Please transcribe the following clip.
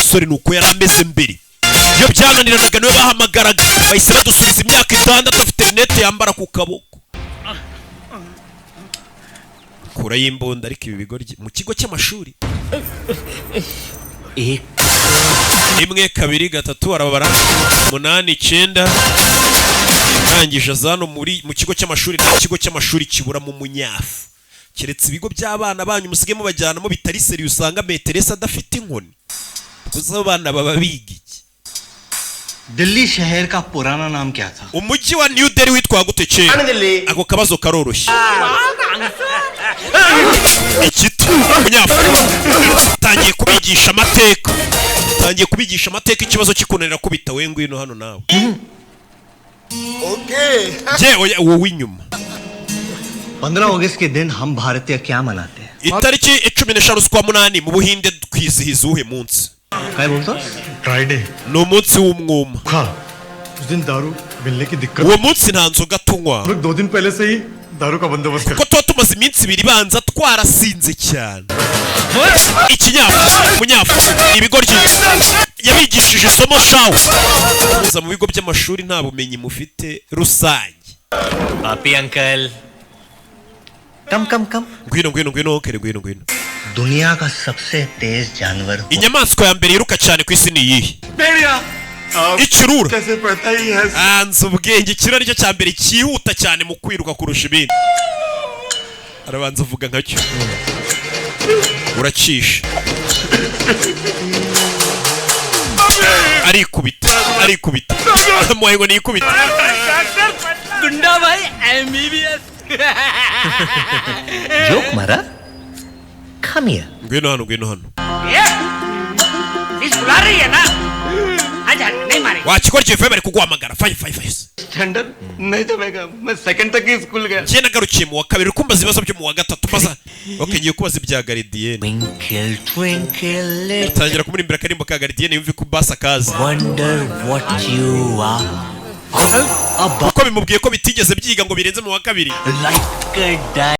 Umusore ni uko yari ameze mbere, iyo byananiranaga niwe bahamagaraga. Bahise badusubiza imyaka 6, afite rinete yambara ku kaboko, kura y'imbunda. Ariko ibi bigoryi mu kigo cy'amashuri. एक Rimwe, kabiri, gatatu, arababara, umunani, icyenda. Arangije aza hano muri mu kigo cy'amashuri. Nta kigo cy'amashuri kiburamo umunyafu, keretse ibigo by'abana banyu musige mubajyanamo bitari sérieux, usanga maîtresse adafite inkoni. Gusa abana baba biga iki? Delhi शहर का पुराना नाम क्या था? Umujyi wa New Delhi witwa gute kera? Ako kabazo karoroshye. Igiti, umunyafu tangiye kubigisha amateka, tangiye kubigisha amateka. Ikibazo kikunanira kubita we, ngwino hano nawe. Jye oya, wowe inyuma. 15 अगस्त के दिन हम भारतीय क्या मनाते हैं? Itariki 15 z'ukwa munani mu Buhinde twizihiza uwuhe munsi? क्या बोलता? Dry day. Ni umunsi w'umwuma. हाँ, उस दिन दारू मिलने की दिक्कत। Uwo munsi nta nzoga tunywa. हम लोग 2 दिन पहले से ही दारू का बंदोबस्त कर Kuko tuba tumaze iminsi 2 ibanza twarasinze cyane. Ikinyafu, umunyafu, ibigoryi yabigishije isomo shawu. Muza mu bigo by'amashuri nta bumenyi mufite rusange. Papi uncle. Come, come, come. Ngwino, ngwino, ngwino kere, ngwino, ngwino. दुनिया का सबसे तेज जानवर? Inyamaswa ya mbere yiruka cyane ku isi ni iyihe? Ikirura. कैसे पता ही है? Anze ubwenge. Ikirura nicyo cya mbere cyihuta cyane mu kwiruka kurusha ibindi. Arabanza avuga nkacyo, uracisha, arikubita, arikubita, amuhaye ngo niyikubite. गुंडा भाई MBBS. Joke मारा। Come here. Ngwino hano, ngwino hano. Police बुला रही है ना? अच्छा, नहीं मारेंगे। Wakikora kivuye, bari kuguhamagara. Fayi, fayi, fayi. Standard नहीं जमेगा। मैं सेकंड तक ही स्कूल गया। Njye nagarukiye mu wa kabiri, uri kumbaza ibibazo byo mu wa gatatu. Mbaza, ok, ngiye kubaza ibya gardienne. Twinkle, twinkle, little Tangira kumurimbira akarimbo ka gardienne, yumve ko basi akazi. Wonder what you are. Kuko bimubwiye ko bitigeze byiga ngo birenze mu wa kabiri. Like a